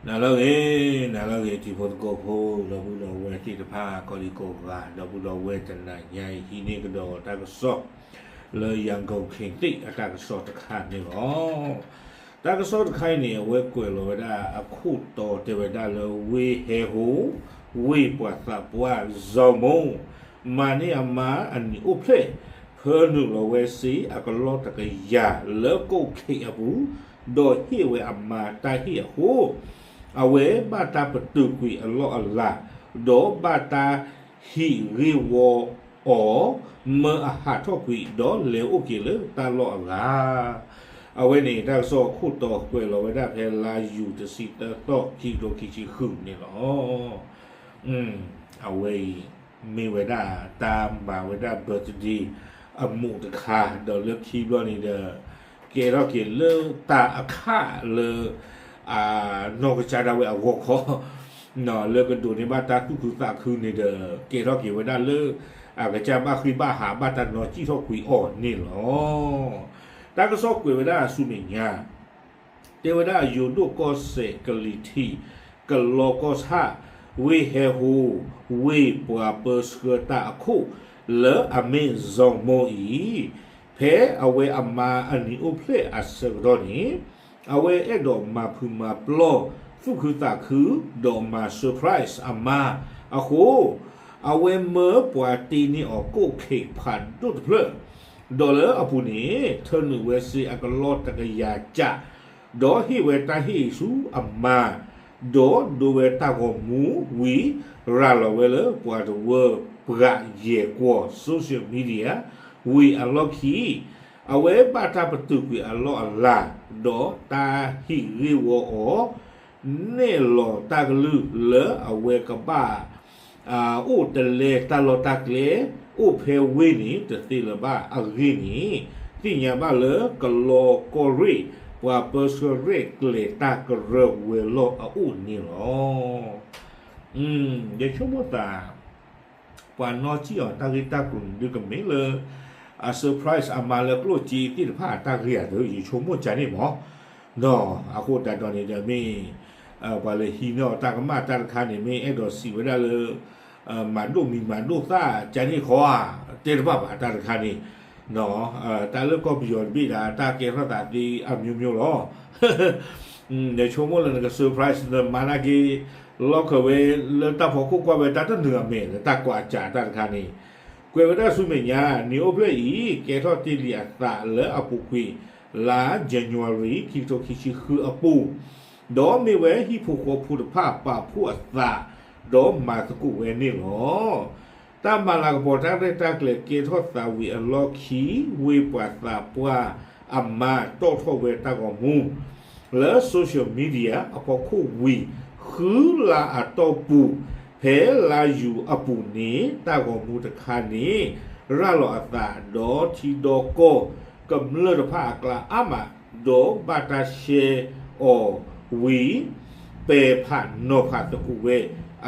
နၤလၢအဂ့ၤ, နၤလၢအဂ့ၤ တံၤဖိသကိးဖိ ဒီပုၢ်ဒီဝဲၢ်သ့ၣ်တဖၣ် ကိးဒံကိးဂၤ, ဒီပုၢ်ဒီဝဲၢ်တနၤညါအံၤ ဟံးန့ၢ်ကဒီးတၢ်ကစီၣ် လၢယၤကိၣ်ခ့ၣ်သ့ၣ်အတၢ်ကစီၣ်တခါန့ၣ်လီၤ. တၢ်ကစီၣ်တခါအံၤန့ၣ် အဝဲကွဲးလီၤဝဲဒၣ်အခိၣ်တီတဲဝဲဒၣ်လၢ ဝ့ၢ်ဟဲဟိ, ဝ့ၢ်ပှၤသးပှၢ် စီၤမိၢ် မၤန့ၢ်အမါအနံၤအိၣ်ဖျဲၣ်, ဖၢနုာ်လီၤဝဲစ့အကလီၢ်တကယၤလၢကိၣ်ခ့ၣ်အပူၤ, ဒီးဟ့ၣ်ဝဲအမါတၢ်ဟ့ၣ်အဃိ, အဝဲဘၣ်တၢ်ပတုာ်ကွံာ်အလီၢ်အလၤ, ဒီးဘၣ်တၢ်ဟံးဂ့ၢ်ဝီအီၤ, မၢအဟးထီၣ်ကွံာ် ဒီးလဲၤအိၣ်က့ၤလၢတၢ်လီၢ်အဂၤ. အဝဲန့ၣ် တၢ်ကစီၣ်အခိၣ်တီကွဲးလီၤဝဲဒၣ်ဖဲလါယူၤတဆံသၢသီ ခံကထိခံဆံဃုန့ၣ်လီၤ. အဝဲအံၤ မ့ၢ်ဝဲဒၣ်တၢ်မၤဝဲဒၣ် birthday အမူးတခါ, ဒီးလၢခံဘျီန့ၣ်ဒီး ကဲထီၣ်က့ၤလၢတၢ်အခးလၢ အနီၢ်ကစၢ်ဒၣ်ဝဲအဂီၢ်ခီ, လၢကဒိးန့ၢ်ဘၣ်တၢ်သူၣ်ခုသးခုန့ၣ်ဒီး ကဲထီၣ်က့ၤဝဲဒၣ်လၢ အကစၢ်ဘၣ်ဃ့ဘၣ်ဟးဘၣ်တၢ်နီၢ်ကံၣ်ထီၣ်ကွံာ်အီၤန့ၣ်လီၤ. တၢ်ကစီၣ်ကွဲးဝဲဒၣ်ဆူမဲာ်ညါ တဲဝဲဒၣ်ယိၤဒိၣ်ကီၢ်စဲၣ်ကလံၤထံး ကလီကီၢ်ဆၣ် ဝ့ၢ်ဟဲဟိ, ဝ့ၢ်ပှၤပၢဆှၢတၢ်အခိၣ် လၢအမ့ၢ်စီၤမိၢ်အံၤ, ဖဲအဝဲအမါအနံၤအိၣ်ဖျဲၣ်အဆၢကတီၢ်န့ၣ် အဝဲအဲၣ်ဒိးမၤဖုးမၤပျီၢ် သူၣ်ခုသးခု ဒီးမၤ surprise အမါအဃိ, အဝဲမၢပှၤတ့န့ၢ်အီၤကိၣ်ခ့ၣ်ဖးဒိၣ်တဖျၢၣ်, ဒီးလၢအပူၤန့ၣ် ထၢနုာ်ဝဲစ့အကလီၢ်တကယၤကး ဒီးဟ့ၣ်ဝဲတၢ်ဟ့ၣ်ဆူအမါ, ဒီးဒိဝဲတၢ်ဂီၤမူဝံၤ ရၤလီၤဝဲလၢပှၤတဝၢပှၤယဲၢ်ကွီၢ် social media ဝံၤအလီၢ်ခံ, အဝဲဘၣ်တၢ်ပတုာ်ကွံာ်အလီၢ်အလၤ, ဒီးတၢ်ဟံးဂ့ၢ်ဝီအီၤ, နဲၣ်လီၤတၢ်ကလုၢ်လၢအဝဲကဘၣ် အိၣ်တလဲတၢ်လီၢ်တၢ်ကျဲ အိၣ်ဖဲဝ့ၢ်န့ၣ် တသ့လၢၤဘၣ်အဂ့ၢ်န့ၣ် သ့ၣ်ညါဘၣ်လၢကလီကီၢ်ရ့ၣ် ပှၤပၢဆှၢရဲၣ်ကျဲၤတၢ်ကရၢဝဲၤလီၢ်အအိၣ်န့ၣ်လီၤ. ယဆိကမိၣ်သး ပှၤနီၢ်ကံၣ်အီၤတၢ်ဂ့ၢ်တၢ်ကျိၤန့ၣ်ဒုးကမ့ၢ်လၢ အ surprise အမါလၢကျိၣ်စ့သ့ၣ်တဖၣ်အတၢ်ဂ့ၢ်အသိး ယဆိကမိၣ်ကန့ၣ်မး, အဃိသတးဒီးန့ၣ်ဒီးမ့ၢ် ပှၤလဲၤဟံးန့ၢ်အီၤတၢ်ကမၣ်တၢ်တခါန့ၣ် မ့ၢ်အဲၣ်ဒိးစံးဝဲဒၣ်လၢ မၤဒိၣ်မံၤမၤဒိၣ်သၣ်ကန့ၣ်ခီဧါ, တဲတဘၣ်ဘၣ်တၢ်တခါန့ၣ်, တၢ်လၢကီၢ်ပယီၤတဘ့ၣ်ဒီး တၢ်ကဲထီၣ်သးသ့အမျိုးမျိုးလီၤ. နဆိကမိၣ်လၢနက surprise နမၤနာ်က့ၤ လီၢ်ခၢၣ်ဝဲလၢတၢ်ဖီခိၣ်ကွၢ်ဝဲတၢ်တနုာ်အမဲာ်လၢတၢ်ကွၢ်အစှၤတၢ်တခါန့ၣ်, ကွဲးဝဲဒၣ်ဆူမဲာ်ညါ နံၤအိၣ်ဖျဲၣ်အံၤ ကဲထီၣ်တ့လံအသးလၢအပူၤကွံာ် လါ January ခံကထိခံဆံဃုအပူၤ, ဒီးမ့ၢ်ဝဲဟံၣ်ဖိဃီဖိတဖၣ်ပာ်ဖှိၣ်အသး ဒီးမၤသကိးဝဲန့ၣ်လီၤ. တၢ်မၤလၤကပီၤတၢ်ရဲၣ်တၢ်ကျဲၤကဲထီၣ်သးဝံၤအလီၢ်ခံ ဝ့ၢ်ပှၤသးပှၢ်အမါတီၣ်ထီၣ်ဝဲတၢ်ဂီၤမူ လၢ social media အဖီခိၣ်ဝံၤ ဃုလါအတီၢ်ပူၤ ဖဲလါယူၤအပူၤန့ၣ် တၢ်ဂီၤမူတခါန့ၣ် ရၤလီၤအသးဒီးထံဒီးကီၢ်ကမျၢၢ်တဖၣ်အကျါအါမး ဒီးဘၣ်တၢ်ရှဲအီၤဝံၤ ပဲာ်ဖးနီၤဖးသကိးဝဲ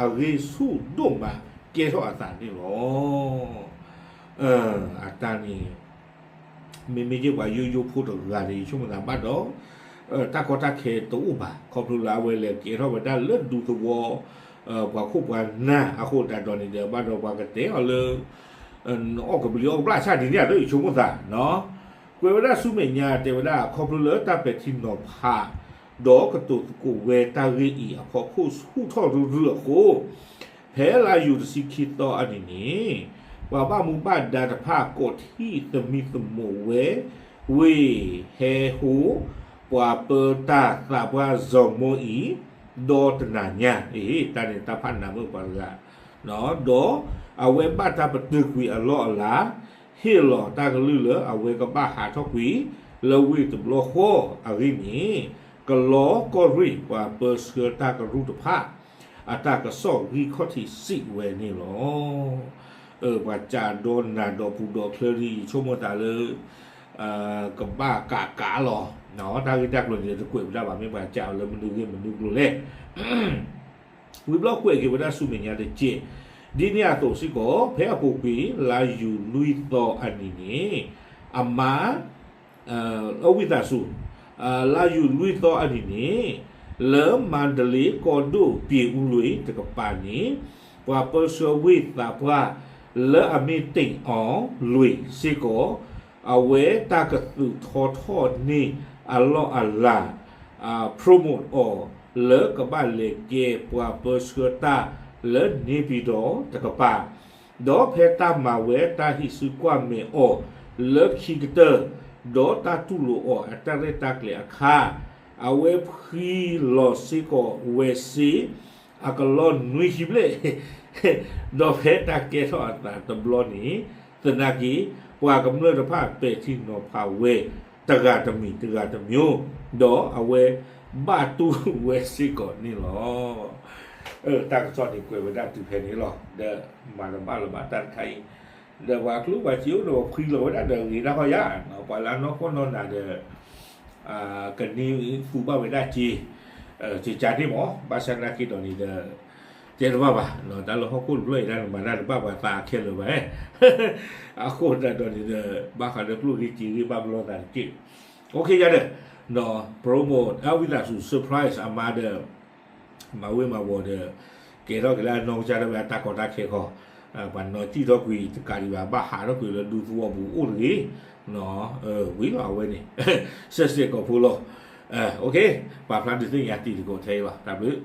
အဂ့ၢ်ဆူၣ်ဒိၣ်မး ကဲထီၣ်အသးန့ၣ်လီၤ. အတၢ်န့ၣ် မ့မ့ၢ်ယဲၢ်ပှၤယိယိဖိတဂၤဒီး ယဆိကမိၣ်သးဘၣ်ဒီး တၢ်ကီတၢ်ခဲတအိၣ်ဘၣ် ခီဖျိလၢအဝဲလဲၤကဲထီၣ်ဝဲဒၣ်လၢဒူသဝီ ပှၤခိၣ်ပှၤနၢ်အဃိသတးဒီးန့ၣ်ဒီး ဘၣ်ဒီးပှၤကတဲအီၤလၢ နအီၣ်ကဘျံးအီၣ်ကဘျၣ်ဆၣ်ဒ်န့ၣ်အသိး ယဆိကမိၣ်သး ကွဲးဝဲဒၣ်ဆူမဲာ်ညါ တဲဝဲဒၣ်ခီဖျိလၢတၢ်ပဲာ်ထံနီၤဖး ဒီးကတိၤသကိးဝဲတၢ်ဂ့ၢ်အံၤအဖီခိၣ်ဆူၣ်ထီၣ်ရုၢ်ရုၢ်အဃိ ဖဲလါယူၤတဆံခံသီအနံၤန့ၣ် ပှၤဘၣ်မူဘၣ်ဒါတဖၣ်ကိးထံၣ်သမံသမိးဝဲ ဝ့ၢ်ဟဲဟိ ပှၤပၢတၢ်သးပှၢ်စီၤမိၢ်အံၤ ဒီးတနၤညါ အ့ တၢ်န့ၣ်တၢ်ဖးနးမုၣ်ပှၤတဂၤ ဒီးအဝဲဘၣ်တၢ်ပတုာ်ကွံာ်အလီၢ်အလၤ ဟ့ၣ်လီၤတၢ်ကလုၢ်လၢအဝဲကဘၣ်ဟးထီၣ်ကွံာ် လၢဝ့ၢ်တဘျီဃီအဂ့ၢ်န့ၣ် ကလီကီၢ်ရ့ၣ်ပှၤပၢဆှၢတၢ်ကရူၢ်တဖၣ် အတၢ်ကစီၣ်ဂံၢ်ခီၣ်ထံးစံးဝဲန့ၣ်လီၤ. ပှၤကးဒီးနၤဒီးပူၤဒီးချၢဒ်အံၤ ယဆိကမိၣ်သးလၢ ကဘၣ်ကးကးလီၤ. တၢ်ဂ့ၢ်တၢ်ကျိၤန့ၣ် တကွဲးဝဲဒၣ်ဘၣ် မ့ၢ်ပှၤကးအီၤလၢမနုၤဂ့ၢ်မနုၤကျိၤလဲၣ် ဝံၤဘျီကွဲးက့ၤဝဲဒၣ်ဆူမဲာ်ညါတက့ၢ်. ဒ်န့ၣ်အသိးစ့ၢ်ကီး ဖဲအပူၤကွံာ် လါယူၤလွံၢ်သီအနံၤန့ၣ် အမါ အဝံသးစူၤ လါယူၤလွံၢ်သီအနံၤန့ၣ် လၢမၤတလ့ကီၢ်ဒိၣ် ပၠ့ၤအူလွံၢ်တကပၤန့ၣ် ပှၤပၢဆှၢဝ့ၢ်သးပှၢ် လၢအမ့ၢ်တ့ၣ်အီၤလွံၢ်စ့ၢ်ကီး အဝဲတၢ်ကသုးထီထီၣ်န့ၢ်အလီၢ်အလၤ promote အီၤ လၢကဘၣ်လဲၤကဲပှၤပၢဆှၢတၢ်လၢန့ၣ်ပံၤဒီးတကပၤ ဒီးဖဲတၢ်မၤဝဲတၢ်ဟံးစုကွၢ်မဲာ်အီၤလၢခံကတၢၢ် ဒီးတၢ်တူၢ်လိာ်အီၤအတၢ်ရဲၣ်တၢ်ကျဲၤအခါ အဝဲဖှံလီၤစ့ၢ်ကီးဝဲစ့ အကလီၢ်နွံဆံဘျဲၣ် ဒီးဖဲတၢ်ကဲထီၣ်အသးတဘျီန့ၣ် သနာ်က့ ပှၤကမျၢၢ်တဖၣ်ပဲာ်ထံနီၤဖးဝဲ တဂၤတမံၤတဂၤတမံၤ ဒီးအဝဲဘၣ်တူၢ်ဝဲစ့ၢ်ကီးန့ၣ်လီၤ. တၢ်ကစီၣ်န့ၣ်ကွဲးဝဲဒၣ်တုၤဖဲန့ၣ်လီၤ. ဒီးမၤတဘၣ်လၢၤဘၣ်တၢ်တခါအံၤ ဒီးပှၤကျိပှၤစ့အိၣ်ဒီးဖှံလီၤဝဲဒၣ်ဒီးဂ့ၤဒၣ်ဃီယါ ပှၤလၢအနီၢ်ကီၢ်နီၢ်နၤဒီး ကန့ၢ်သူဘၣ်ဝဲဒၣ်စ့ စ့ကါန့ၣ်မး ဘၣ်ဆၣ်သနာ်က့ဒီးန့ၣ်ဒီး တဲတဘၣ်ဘၣ် တၢ်လၢဟီၣ်ခိၣ်တဖျၢၣ်အံၤဒၣ်နမၤတၢ်တဘၣ်ပှၤသးခဲလၢာ်ဘၣ် အဃိသတးဒီးန့ၣ်ဒီး ဘၣ်ဃးလၢကျိၣ်ဂ့ၤစ့ဂ့ၤဘၣ်ပလီၢ်သးတက့ၢ် OK ယါဒီး promote အဝံသးစူၤ surprise အမါဒီး မၤဝ့ၤမၤဝီၤဒီး ကဲထီၣ်က့ၤလၢအနီၢ်ကစၢ်ဒၣ်ဝဲအတၢ်ကီတၢ်ခဲဃီ ပှၤနီၢ်စံၣ်ထီၣ်ကွံာ်တကးဒံးဘၣ် ဘၣ်ဟးထီၣ်ကွံာ်လၢဒူသဝီပူၤအိၣ်တဂ့ၤ ဝံၤလီၤအဝဲန့ၣ် စဲးစဲးကိးဖိလီၤ OK ပာ်ဖျါဒုးသ့ၣ်ညါတံၤသကိးထဲအံၤလီၤ တၢ်ဘျုး